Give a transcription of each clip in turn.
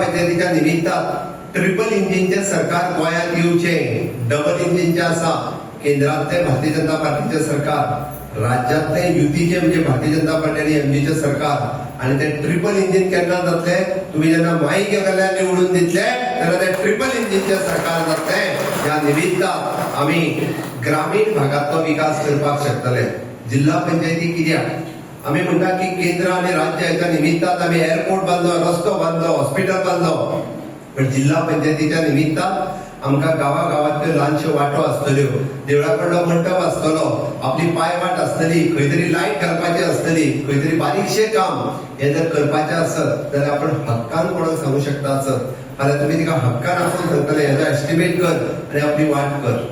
पंचायतीच्या निमित्तान ट्रिपल इंजिनचें सरकार गोंयांत येवचें. डबल इंजिनचें आसा केंद्रांतलें भारतीय जनता पार्टीचें सरकार, राज्यांतलें युतीचें म्हणजे भारतीय जनता पार्टी आनी एमजीचें सरकार. आनी तें ट्रिपल इंजीन केन्ना जातलें? तुमी जेन्ना माईक कडल्यान निवडून दितले तेन्ना तें ट्रिपल इंजिनचें सरकार जातलें. ह्या निमित्तान आमी ग्रामीण भागांतलो विकास करपाक शकतले. जिल्हा पंचायती कित्याक आमी म्हणटा की केंद्र आनी राज्य ह्याच्या निमित्तान आमी एअरपोर्ट बांदलो, रस्तो बांदलो, हॉस्पिटल बांदलो, पण जिल्हा पंचायतीच्या निमित्तान आमकां गांवागांवांतल्यो ल्हानश्यो वाटो आसतल्यो, देवळा कडलो मंटप आसतलो, आपली पायवाट आसतली, खंय तरी लायट घालपाची आसतली, खंय तरी बारीकशें काम हें जर करपाचें आसत जाल्यार आपण हक्कान कोणाक सांगू शकता आसत, फाल्यां तुमी तिका हक्कान आपोवन सांगतले, हेजो एस्टिमेट कर आनी आपली वाट कर.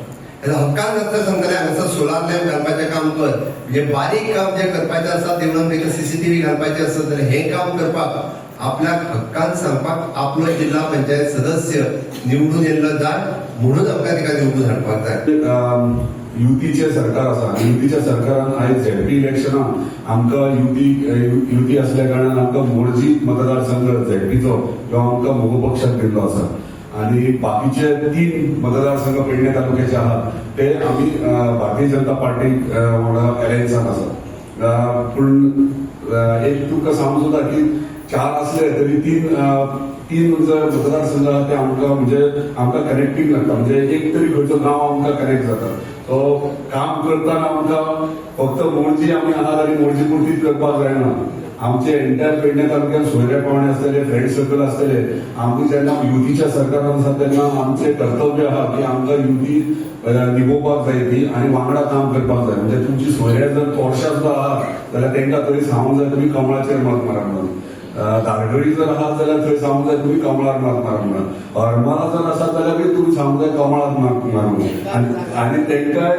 हेजो हक्कान जाता सांगतले, हांगासर सोलार लॅम्प घालपाचें काम कर. म्हणजे बारीक काम जें करपाचें आसा, देवळान ताका सीसीटीव्ही घालपाचें आसत जाल्यार हें काम करपाक आपल्याक हक्कान सांगपाक आपलो जिल्हा पंचायत सदस्य निवडून येयल्लो जाय, म्हणून आमकां तिका निवडून हाडपाक जाय. युतीचें सरकार आसा आनी युतीच्या सरकारान आयज झेडपी इलेक्शनाक आमकां युती युती असल्या कारणान आमकां मोरजी मतदारसंघ झेडपीचो जो आमकां मगो पक्षाक दिल्लो आसा आनी बाकीचे 3 मतदारसंघ पेडणे तालुक्याचे आहात ते आमी भारतीय जनता पार्टी वांगडा अलायन्सान आसा. पूण एक तुमकां सांगूंक सोदता की 4 असले तरी तीन जर मतदारसंघ आहा ते आमकां म्हणजे आमकां कनेक्टींग लागता, म्हणजे एक तरी खंयचो गांव आमकां कनेक्ट जाता. सो काम करतना आमकां फक्त मोरजी आमी आहात आनी मोरजी पुरतीच करपाक जायना. आमचे एंटायर पेडणे तालुक्यात सोयरे पावणे आसतले, फ्रेंड सर्कल आसतले. आमकां जेन्ना युतीच्या सरकारान आसा तेन्ना आमचें कर्तव्य आहा की आमकां युती निभोवपाक जाय ती आनी वांगडा काम करपाक जाय. म्हणजे तुमची सोयरे जर तोरशा सुद्दां आहा जाल्यार तांकां तरी सांगूंक जाय तुमी कमळाचेर मत मारा म्हणून. धारगळी जर आहात जाल्यार थंय सांगूंक जाय तुमी कमळार मत मारा म्हणून. हरमला जर आसात जाल्यार बी तुमी सांगूंक जाय कमळाक मत मार म्हणून. आनी तांकां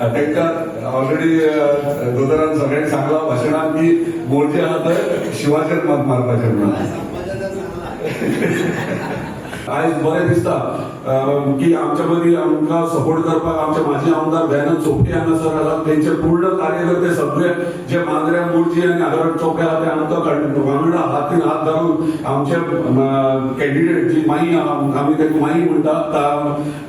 तांकां ऑलरेडी दोतोरान सगळ्यांक सांगला भाशणान की मोरजे आहा थंय शिवाचेर मत मारपाचें म्हणून. आयज बरें दिसता की आमच्या मदीं आमकां सपोर्ट करपाक आमचे माजी आमदार दयानंद सोपटे हांगासर आसात. तेंचे पूर्ण कार्यकर्ते सगळे जे मांद्र्या, मोरजी आनी आगरवाड चौके आहा ते आमकां वांगडा हातीन हात घालून आमचे कॅन्डिडेट जी माई आहा, आमी ताका माई म्हणटा,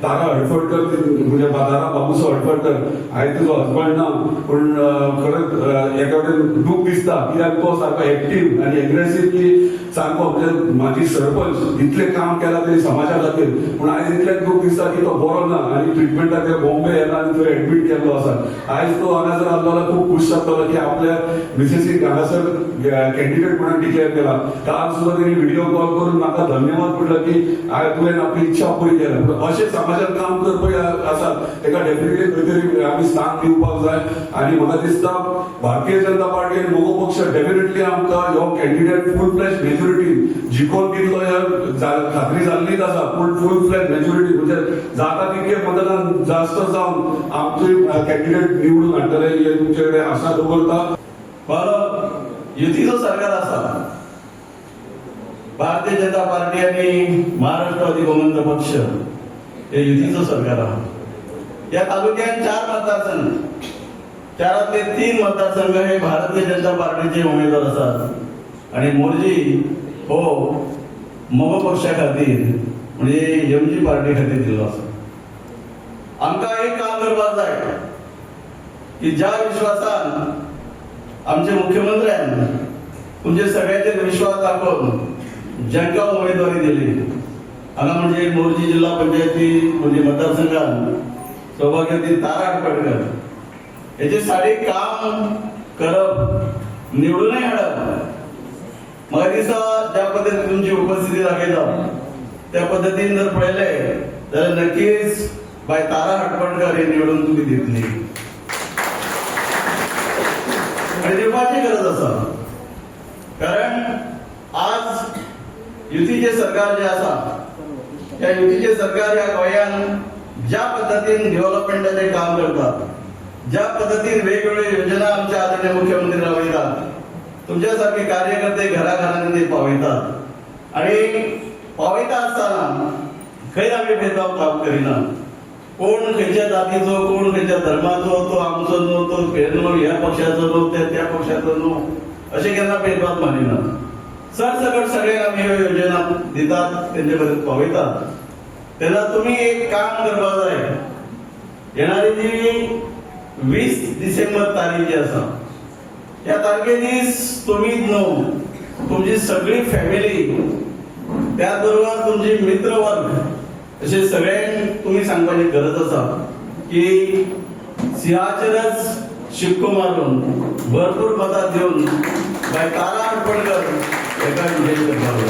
तारा हडफडकर, म्हणजे तारा बाबूसो हडफडकर. आयज तुजो हजबंड ना, पूण खरेंच एका वटेन दूख दिसता कित्याक तो सारको एक्टीव आनी एग्रेसीव की सारको म्हणजे माजी सरपंच इतलें काम केलां तेणी समाजा खातीर, पूण आयज इतलें दूख दिसता की तो बरो ना आनी ट्रिटमेंटाक ते बॉम्बे येला आनी थंय एडमीट केल्लो आसा. आयज तो हांगासर आसलो जाल्यार खूब खूश जातलो की आपल्या मिसेसीक हांगासर कॅन्डिडेट म्हणून डिक्लेअर केला. काल सुद्दां तेणी व्हिडिओ कॉल करून म्हाका धन्यवाद म्हटलं की आयज तुवें आपली इच्छा पुरी केल्या. पूण अशें समाजात काम करपी आसात ताका डेफिनेटली खंय तरी आमी स्थान दिवपाक जाय. आनी म्हाका दिसता भारतीय जनता पार्टी आनी मगो पक्ष डेफिनेटली आमकां हो कॅन्डिडेट फूल फ्लॅज मेजॉरिटी जिखोवन दितलो हे खात्री जाल्लीच आसा. पूण फूल फ्लॅज मेजॉरिटी म्हणजे जाता तितके मतदान जास्त जावन आमचे कॅन्डिडेट निवडून हाडटले हे तुमचे कडेन आशा दवरता. बरो, युतीचो सरकार आसा, भारतीय जनता पार्टी आणि महाराष्ट्रवादी गोमंत पक्ष हे युतीचो सरकार आहा. या तालुक्यात 4 मतदारसंघ, 4तले 3 मतदारसंघ हे भारतीय जनता पार्टीचे उमेदवार आसात आणि मोरजी हो मगो पक्षा खातीर म्हणजे एमजी पार्टी खातीर दिल्लो आसा. आमकां एक काम करपाक जाय की ज्या विश्वासान आमचे मुख्यमंत्र्यान तुमचे सगळ्याचेर विश्वास दाखोवन जांकां उमेदवारी दिली हांगा, म्हणजे मोरजी जिल्हा पंचायती म्हणजे मतदारसंघात सौभाग्यवती तारा हडफडकर हेचे साठी काम करप, निवडूनय हाडप. म्हाका दिसता ज्या पद्दतीन तुमची उपस्थिती दाखयता त्या पद्दतीन जर पळयलें जाल्यार नक्कीच बाय तारा हडफडकर हे निवडून तुमी दितली आणि दिवपाची गरज आसा, कारण आज युतीचे सरकार जे आसा, त्या युतीचे सरकार ह्या गोंयान ज्या पद्दतीन डेव्हलपमेंटाचें काम करतात, ज्या पद्दतीन वेगवेगळ्यो योजना आमच्या आदरणीय मुख्यमंत्री राबयतात, तुमच्या सारखे कार्यकर्ते घराघरांनी ते पावयतात आणि पावयता आसतना खंयच आमी भेदभाव काम करिना. कोण खंयच्या जातीचो, कोण खंयच्या धर्माचो, तो आमचो न्हू, तो हे न्हू, ह्या पक्षाचो न्हू, त्या त्या पक्षाचो न्हू, अशें केन्ना भेदभाव मानिना. सरसकट सगळ्यांक आमी ह्यो योजना दितात, तेंचे पर्यंत पावयतात. तेन्ना तुमी एक काम करपाक जाय. येणारी जी 20 डिसेंबर तारीख जी आसा, ह्या तारखे दीस तुमीच न्हू, तुमची सगळी फॅमिली, त्याच बरोबर तुमची मित्रवर्ग अशे सगळ्यांक तुमी सांगपाची गरज आसा की सिंहाचेरच शिक्को मारून भरपूर मतां दिवन बाय तारा हडफडकर हेका विजयी करपाक जाय.